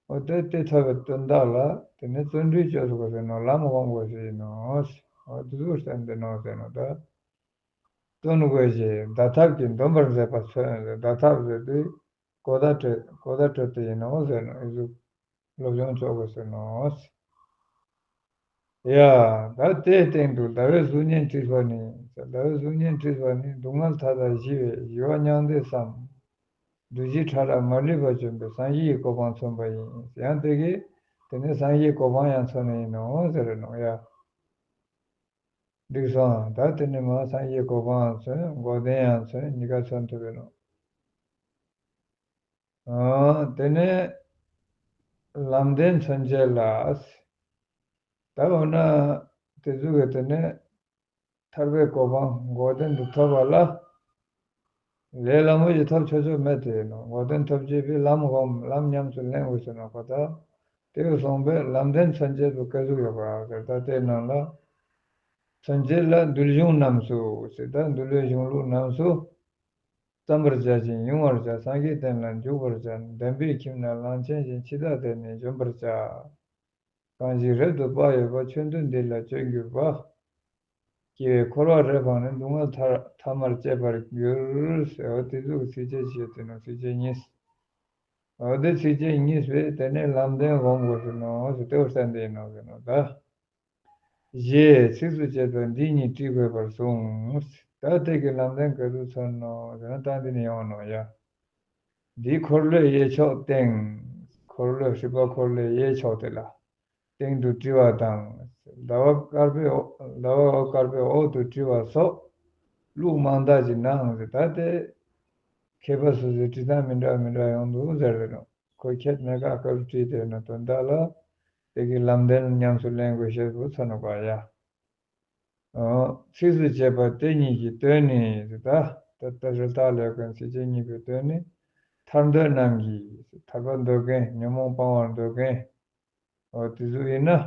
འོ་དེ་དེ་ཐོབ་པའི་དོན་དག་ལ་དེ་ནི་བརྩོན་འགྲུས་བཅོས་དགོས་ཟེར་ནོ། ལམ་དབང་དགོས་ཟེར་ནོ། འོ་དེ་ཚོ་བསྟན་ཏེ་ནོ་ཟེར་ནོ་ད། བརྩོན་དགོས་ཞེས་བརྡ་ཐབས་ཀྱིས་འདོམས་པར་མཛད་པ་མཚོན། བརྡ་ཐབས་ཟེར་དུས་གོ་བརྡ་སྤྲོད་གོ་བརྡ་སྤྲོད་དེ་ཡིན་ནོ་ཟེར་ནོ། ཨི་ཟུག་སློབ་སྦྱོང་ཆོག་གོ་ཟེར་ནོ། ཡ། ད་དེའི་སྟེང་དུ་ཟླ་བའི་གཟུགས་བརྙན་བྲིས་པ་ནི། ཟླ་བའི་གཟུགས་བརྙན་བྲིས་པ་ནི་སྡུག་བསྔལ་མཐའ་དག་ཞི་བའི་ཞི་བ་མྱང་འདས་སམ། བདུད་བཞི་ཕྲ་རགས་མ་ལུས་པ་བཅོམ་པའི་སངས་རྒྱས་ཀྱི་གོ་འཕང་མཚོན་པ་ཡིན། ཡང་དེ་གིས་དེ་ནི་སངས་རྒྱས་གོ་འཕང་ཡང་མཚོན་ནི་ཡིན་ནོ་ཟེར་ནོ་ཡ། འགྲིག་སོང་། ད་དེ་ནི་མ་སངས་རྒྱས་གོ་འཕང་མཚོན། འགོག་བདེན་ཡང་མཚོན། གཉིས་ཀ་མཚོན་ཐུབ་པའི་ནོ། ཨ། དེ་ནས་ལམ་བདེན་མཚོན་བྱེད་ལ། ད་འོ་ན་དེ་ཚོ་གི་དེ་ནས་ཐར་པའི་གོ་འཕང་འགོག་བདེན་དུ་ཐོབ་པ་ལ། ལས་སླ་མོ་ཞིག་ཐོབ་ཆོག་ཆོག་མེད་དེ་ཡིན་ནོ། འགོག་བདེན་ཐོབ་བྱེད་པའི་ལམ་སྒོམ། ལམ་ཉམས་སུ་ལེན་དགོས་ཟེར་ནོ་གོ། ད་དེ་གི་སོང་པས་ལམ་བདེན་མཚོན་བྱེད་དུ་སྐད་ཟུག་ཡོད་པ་ཟེར། ད་དེའི་ནང་ལ་མཚོན་བྱེད་ལ་འདུལ་གཞུང་རྣམས་སུ་ཟེར། ད་འདུལ་བའི་གཞུང་ལུགས་རྣམས་སུ། བརྩམ་པར་བྱ་ཞིང་དབྱུང་བར་བྱ། སངས་རྒྱས་བསྟན་ལ་འཇུག་པར་བྱ། བདེན་པའི་ཁྱིམ་ན་ལམ་ཆེན་ཞིག །འཆི་བདག་དེ་ནི་འཇོམས་པར་བྱ། གང་ཞིག་རབ་ཏུ་དཔག་ཡོད་པ། །ཆོས་འདུལ་འདི་ལ་སྤྱོད་གྱུར་པ། །སྐྱེ་བའི་འཁོར་བ་རབ་སྤངས་ནས། སྡུག་བསྔལ་ཐ་ཐ་མར་སྤྱད་པར་འགྱུར། ཟེར་བ་དེ་ཚོ་གི་ཚིགས་བཅད་བཤད་དེ་ནོ། ཚིགས་བཅད་གཉིས། འོ་དེ་ཚིགས་བཅད་གཉིས་པས་དེ་ནས་ལམ་བདེན་སྒོམ་དགོས་ཟེར་ནོ་ཟེར། དེ་བར་གསལ་འདེབས་ཡིན་ནོ་ཟེར་ནོ་ད། ཞེས་ཚིགས་སུ་བཅད་པ་འདི་ཉིད་བྲིས་དགོས་པར་གསུངས། ད་དེ་གི་ལམ་བདེན་ག་དུས་མཚོན་ནོ་ཟེར་ན། ད་འདི་ནས་ཡོང་ནོ་ཡ། འདི་འཁོར་ལོའི་གཡས་ཕྱོགས་སྟེང་། འཁོར་ལོ་སྲིད་པ་འཁོར་ལོའི་གཡས་ཕྱོགས་དེ་ལ་སྟེང་དུ་བྲི་བ་དང་། ཟླ་བ་དཀར་པོའི་འོག་ཟླ་བ་འོ་དཀར་པོའི་འོག་ཏུ་བྲི་བ་སོགས་ལུགས་མང་དག་ཅིག་སྣང་ཟེར། ད་དེ་མཁས་པ་སོ་སོའི་བྲི་སྟངས་མི་འདྲ་མི་འདྲ་ཡོང་འདུག་ཟེར་རེད་ནོ། ཁོ་ཁྱེད་མེད་ཀ་སྐབས་བྲིས་དེ་ན་དོན་དག་ལ་དེ་གི་ལམ་བདེན་ཉམས་སུ་ལེན་དགོས་ཤེས་པོ་ཚོ་ནོ་པ་ཡ། ཨོ། ཚིགས་སུ་བཅད་པ་དེ་གཉིས་ཀྱི་དོན་ནི་ད་ད་ལྟ་རི་དྭགས་ལས་ཀུན་ཚིགས་བཅད་གཉིས་པའི་དོན་ནི། ཐར་འདོད་རྣམས་ཀྱིས། ཐར་པ་འདོད་མཁན། ཉོན་མོངས་སྤང་བར་འདོད་མཁན། འོ་དེ་ཚོ་ཡིན་ན།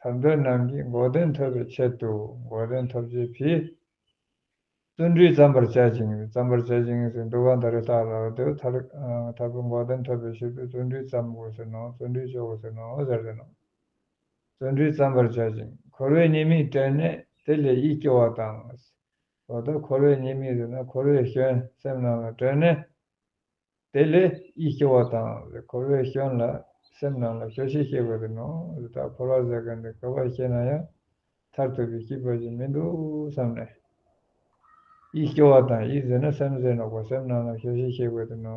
ཐར་འདོད་རྣམས་ཀྱིས་འགོག་བདེན་ཐོབ་པའི་ཆེད་དུ། འགོག་བདེན་ཐོབ་བྱེད་ཕྱིར། བརྩོན་འགྲུས་བརྩམ་པར་བྱ་ཞིང་། བརྩམ་པར་བྱ་ཞིང་ཟེར། འདུལ་བ་དང་རི་དྭགས་ལ་དེ་ཐར་ཐར་པ་འགོག་བདེན་ཐོབ་པའི་ཕྱིར་དུ་བརྩོན་འགྲུས་བརྩམ་དགོས་ཟེར་ནོ། བརྩོན་འགྲུས་བྱེད་དགོས་ཟེར་ནོ་ཟེར་ཟེར་ནོ། བརྩོན་འགྲུས་བརྩམ་པར་བྱ་ཞིང་། འཁོར་བའི་ཉེས་དམིགས་དྲན་ནས། དེ་ལས་ཡིད་སྐྱོ་བ་དང་། འོ་ད་འཁོར་བའི་ཉེས་དམིགས་ཟེར་ན་འཁོར་བའི་སྐྱོན་སེམས་ནང་ལ་དྲན་ནས། དེ་ལས་ཡིད་སྐྱོ་བ་དང་། འཁོར་བའི་སྐྱོན་ལ་སེམས་ནང་ལ་སྐྱོ་ཤས་སྐྱེ་དགོས་ཟེར་ནོ། ད་འཁོར་བ་ཟེར་མཁན་དེ་ག་པར་སྐྱེས་ན་ཡང་ཐར་ཐུབ་པའི་སྐྱིད་པ་ཞིག་མི་འདུག་བསམ་ནས། ཡིད་སྐྱོ་བ་དང་། ཡིད་ཟེར་ན་སེམས་ཟེར་ནོ་གོ། སེམས་ནང་ལ་སྐྱོ་ཤས་སྐྱེ་དགོས་ཟེར་ནོ།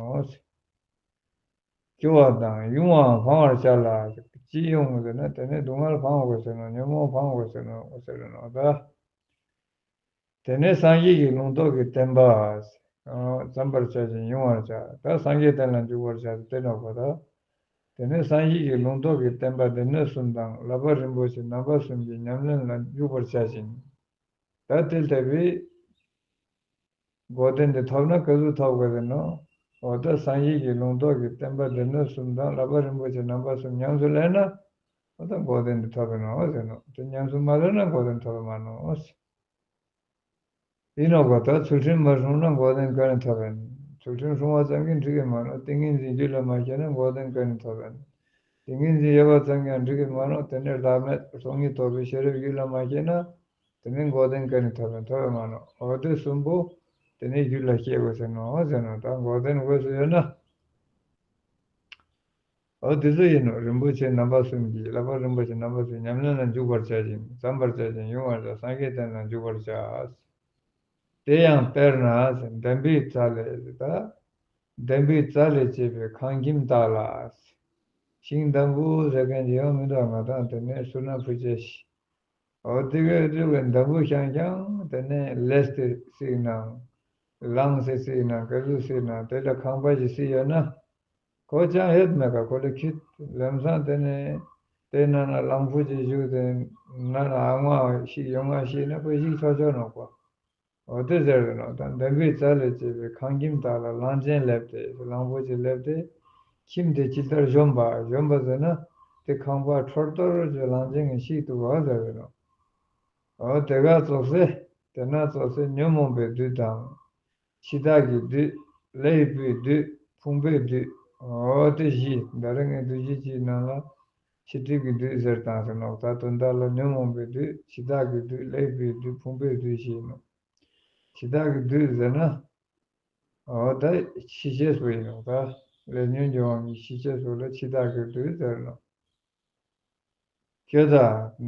སྐྱོ་བ་དང་། དབྱུང་བའང་སྤང་བར་བྱ་ལ། ཅི་དབྱུང་ཟེར་ན་དེ་ནས་སྡུག་བསྔལ་སྤང་དགོས་ཟེར་ནོ། ཉོན་མོངས་སྤང་དགོས་ཟེར་ནོ་ཟེར་ནོ་ད། དེ་ནས་སངས་རྒྱས་ཀྱི་ལུང་རྟོགས་ཀྱི་བསྟན་པ་བརྩམ་པར་བྱ་ཞིང་དབྱུང་བར་བྱ། ད་སངས་རྒྱས་བསྟན་ལ་འཇུག་པར་བྱ་སྟེ་ནོ་གོ་ད། དེ་ནས་སངས་རྒྱས་ཀྱི་ལུང་རྟོགས་ཀྱི་བསྟན་པ་སྡེ་སྣོད་གསུམ་དང་བསླབ་པ་རིམ་པ་བཞི་རྣམ་པ་གསུམ་གྱི་ཉམས་ལེན་ལ་འཇུག་པར་བྱ་ཞིང་། ད་དེ་ལྟ་བུའི་འགོག་བདེན་དེ་ཐོབ་ན་ག་ཚོད་ཐོབ་དགོས་ཟེར་ནོ། འོ་ད་སངས་རྒྱས་ཀྱི་ལུང་རྟོགས་ཀྱི་བསྟན་པ་སྡེ་སྣོད་གསུམ་དང་བསླབ་པ་རིམ་པ་བཞི་རྣམ་པ་གསུམ་ཉམས་སུ་ལེན་ན། འོ་ད་འགོག་བདེན་དེ་ཐོབ་པའི་ནོ་ཟེར་ནོ། དེ་ཉམས་སུ་མ་ལེན་ན་འགོག་བདེན་ཐོབ་པའི་མ་ནོ། ཡིན་ནོ་གོ་ད། ཚུལ་ཁྲིམས་མ་སྲུང་ན་འགོག་བདེན་ག་ནས་ཐོབ་ཡིན། ཚུལ་ཁྲིམས་སྲུང་བ་ཙམ་གྱིས་འགྲིག་གི་མ་ནོ། ཏིང་ངེ་འཛིན་རྒྱུད་ལ་མ་སྐྱེས་ན་འགོག་བདེན་ག་ནས་ཐོབ་ཡིན། ཏིང་ངེ་འཛིན་ཡོད་པ་ཙམ་གྱིས་འགྲིག་གི་མ་ནོ། དེ་ནས་བདག་མེད་སྟོང་ཉིད་རྟོགས་པའི་ཤེས་རབ་རྒྱུད་ལ་མ་སྐྱེས་ན། དེ་ནས་འགོག་བདེན་ག་ནས་ཐོབ་ཡིན། ཐོབ་ཡིན་མ་ནོ། འོ་དེ་གསུམ་པོ་དེ་ནས་རྒྱུད་ལ་སྐྱེ་དགོས་ཟེར་ནོ་ཟེར་ནོ། ད་འགོག་བདེན་དངོས་སུ་ཡོད་ན། འོ་དེ་ཚོ་ཡིན་ནོ། རིན་པོ་ཆེ་རྣམ་པ་གསུམ་གྱི། བསླབ་པ་རིན་པོ་ཆེ་རྣམ་པ་གསུམ་ཉམས་ལེན་ལ་འཇུག་པར་བྱ་ཞིང་། བརྩམ་པར་བྱ་ཞིང་དབྱུང་བར་བྱ། སངས་རྒྱས་བསྟན་ལ་འཇུག་པར་བྱ། དེ་ཡང་དཔེར་ན་ཟེར། འདམ་བུའི་རྩ་ལས་ཟེར་ད། འདམ་བུའི་རྩ་ལས་སྐྱེས་པའི་ཁང་ཁྱིམ་དག་ལ། ཤིང་འདམ་བུ་ཟེར་མཁན་གྱི་ཡང་མི་འདུག་ང་དང་དེ་ནས་སུ་ན་ཕུ་ཅེ་ཤི། འོ་དེ་གའི་དེ་གའི་འདམ་བུ་ཤང་ཤང་དེ་ནས་ལེས་ཏེ་སྲིད་ནང་། ལངས་སེ་སྲིད་ནང་། ག་ཚོད་སྲིད་ནང་། དེ་ལ་ཁང་པ་ཞིག་སྲིད་ཡོད་ན། ཁོ་ཅང་ཧེད་མེད་ཀ་ཁོ་ལ་ཁྱི་ལམ་སང་དེ་ནས་དེ་ནང་ན་གླང་པོ་ཅིག་བཞུགས་ཏེ་ནང་ན་ཨ་ང་ཞིག་ཡོང་ང་ཤེས་ན་ཁོ་ཞིག་ཆོག་ཆོག་ནོ་ཁོ། འོ་དེ་ཟེར་གི་ནོ། ད་འདམ་བུའི་རྩ་ལས་སྐྱེས་པའི་ཁང་ཁྱིམ་དག་ལ། གླང་ཆེན་སླེབས་ཏེ། གླང་པོ་ཆེ་སླེབས་ཏེ་ཁྱིམ་དེ་ཇི་ལྟར་གཞོམ་པ། གཞོམ་པ་ཟེར་ན་དེ་ཁང་པ་འཕྲོར་དོར་གྱི་གླང་ཆེན་གྱིས་བཤིག་ཏུ་བ་ཟེར་གི་ནོ། འོ་དེ་ག་ཙོགས་སེ་དེ་ན་ཙོགས་སེ་ཉོན་མོངས་པའི་བདུད་དང་། འཆི་བདག་གི་བདུད། ཀླད་པའི་བདུད། ཕུང་པོའི་བདུད། འོ་དེ་བཞི། ད་རེས་ངས་བདུད་བཞི་གཅིག་ནང་ལ་འཆི་བདག་གི་བདུད་ཟེར་བཏང་ཟེར་ནོ། ད་དོན་དག་ལ་ཉོན་མོངས་པའི་བདུད། འཆི་བདག་གི་བདུད། ཀླད་པའི་བདུད། ཕུང་པོའི་བདུད་བཞི་ཡིན་ནོ། འཆི་བདག་གི་བདུད་ཟེར་ན། འོ་ད་འཆི་ཆས་པོ་ཡིན་ནོ། ད་ལས་ཉོན་གྱི་དབང་གིས་འཆི་ཆས་པོ་ལ་འཆི་བདག་གི་བདུད་ཟེར་ནོ། ཁྱོད་ད་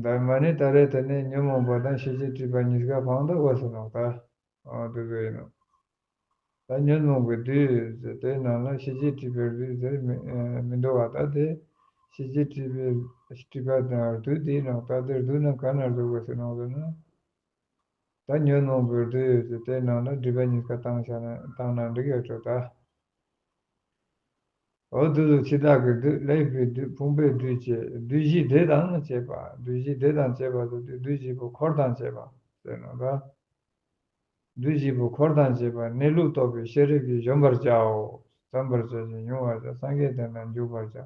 ད་མ་ཎི་ད་རེས་དེ་ནས་ཉོན་མོངས་པ་དང་ཤེས་བྱའི་སྒྲིབ་པ་གཉིས་ཀ་སྤངས་ད་དགོས་སོ་ནོ་ད། འོ་དེ་ཚོ་ཡིན་ནོ། ད་ཉོན་མོངས་པའི་བདུད་ཟེར་དེའི་ནང་ལ་ཤེས་བྱའི་སྒྲིབ་པའི་བདུད་ཟེར་མི་མི་འདུག་བ། ད་དེ་ཤེས་བྱའི་སྒྲིབ་པའི་སྒྲིབ་པ་དང་བདུད་དེའི་ནང་ད་དེ་བདུད་ནང་ག་ན་འདུག་དགོས་སོ་ནོ་ཟེར་ན། ད་ཉོན་མོངས་པའི་བདུད་ཟེར་དེའི་ནང་ལ་སྒྲིབ་པ་གཉིས་ཀ་བཏང་བཞག་ན་བཏང་ན་འགྲིག་ཡོད་འགྲོ་ད། འོ་དེ་ཚོ་འཆི་བདག་གི་བདུད། ཀླད་པའི་བདུད། ཕུང་པོའི་བདུད་བཅས་བདུད་བཞི་སྡེ་དང་བཅས་པ། བདུད་བཞི་སྡེ་དང་བཅས་པ་དེ་བདུད་བཞི་པོ་འཁོར་དང་བཅས་པ་ཟེར་ནོ་ད། བདུད་བཞི་པོ་འཁོར་དང་བཅས་པ། གནས་ལུགས་རྟོགས་པའི་ཤེས་རབ་ཀྱིས། བཞོན་པར་བྱའོ། འཛེམ་པར་བྱ་ཞིང་མྱོང་བར་བྱ། སངས་རྒྱས་བསྟན་ལ་འཇུག་པར་བྱ།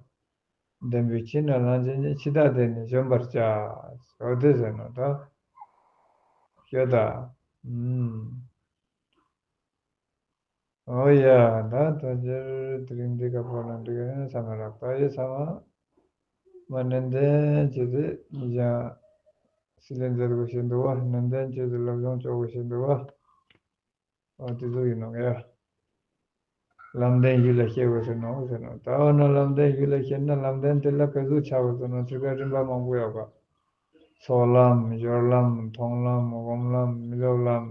བདེན་པའི་ཕྱིར་ན་ལམ་ཆེན་ཉིད། འཆི་བདག་སྡེ་ནི་བཞོན་པར་བྱ། འོ་དེ་ཟེར་ནོ་ད། ཤོད་ད། ཨུམ། འོ་ཡ། ད་ད་ཅིར་དེ་རིང་འདི་ག་པོ་ན་འགྲིག་གི་རེད་བསམ་ཡོད་རེད། ད་ཡོད་ཚང་མ་མ་ནན་ཏན་བྱས་ཏེ་ཉིན་ཞག་སྲིད་ལས་མཛད་དགོས་བཞིན་འདུག་བ། ནན་ཏན་བྱས་ཏེ་སློབ་སྦྱོང་བྱེད་དགོས་བཞིན་འདུག་བ། འོ་དེ་ཚོ་ཡིན་ནོ་ཡ། ལམ་བདེན་ཡུལ་ལ་ཤེས་དགོས་ཟེར་ནོ་ཟེར་ནོ། ད་འོ་ན་ལམ་བདེན་ཡུལ་ལ་ཤེས་ན་ལམ་བདེན་དེ་ལ་ག་ཟུག་བྱ་དགོས་ཟེར་ནོ། ཚིག་ཀ་རིམ་པ་མང་པོ་ཡོད་པ། ཚོགས་ལམ། སྦྱོར་ལམ། མཐོང་ལམ། སྒོམ་ལམ། མི་སློབ་ལམ།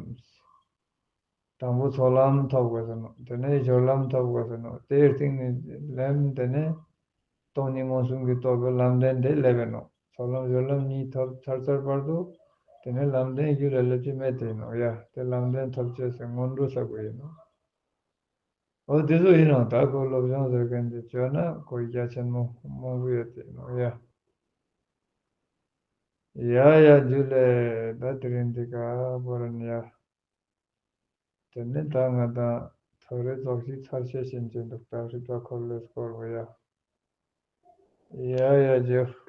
དང་པོ་ཚོགས་ལམ་ཐོབ་དགོས་ཟེར་ནོ། དེ་ནས་སྦྱོར་ལམ་ཐོབ་དགོས་ཟེར་ནོ། དེའི་སྟེང་ནས་ལམ་དེ་ནས་སྟོང་ཉིད་མངོན་སུམ་གྱིས་རྟོགས་པའི་ལམ་བདེན་དེ་སླེབས་པས་ནོ། ཚོགས་ལམ་སྦྱོར་ལམ་གཉིས་ཐོབ་ཚར་ཚར་བར་དུ་དེ་ནས་ལམ་བདེན་རྒྱུད་ལ་སླེབས་ཀྱི་མེད་དེ་ནོ་ཡ། དེ་ལམ་བདེན་ཐོབ་བྱེད་ཟེར་སྔོན་འགྲོ་ཟེར་དགོས་ཡིན་ནོ། འོ་དེ་ཚོ་ཡིན་ནོ། ད་ཁོ་སློབ་སྦྱོང་ཟེར་མཁན་དེ་བྱོས་ན་ཁོ་རྒྱ་ཆེན་མོ་མང་པོ་ཡོད་དེ་ནོ་ཡ། ཡ་ཡ་རྒྱུ་ལས་ད་དེ་རིང་འདི་ག་པོ་ར་ནི་ཡ། དེ་ནས་ད་ང་དང་ཐོ་རེ་རྫོགས་ཤིག་ཚར་ཤེས་བཞིན་གྱི་འདུག་ད་ཧྲིལ་པ་འཁོར་ལོས་སྐོར་བ་ཡ། ཡ་ཡ་རྒྱུ།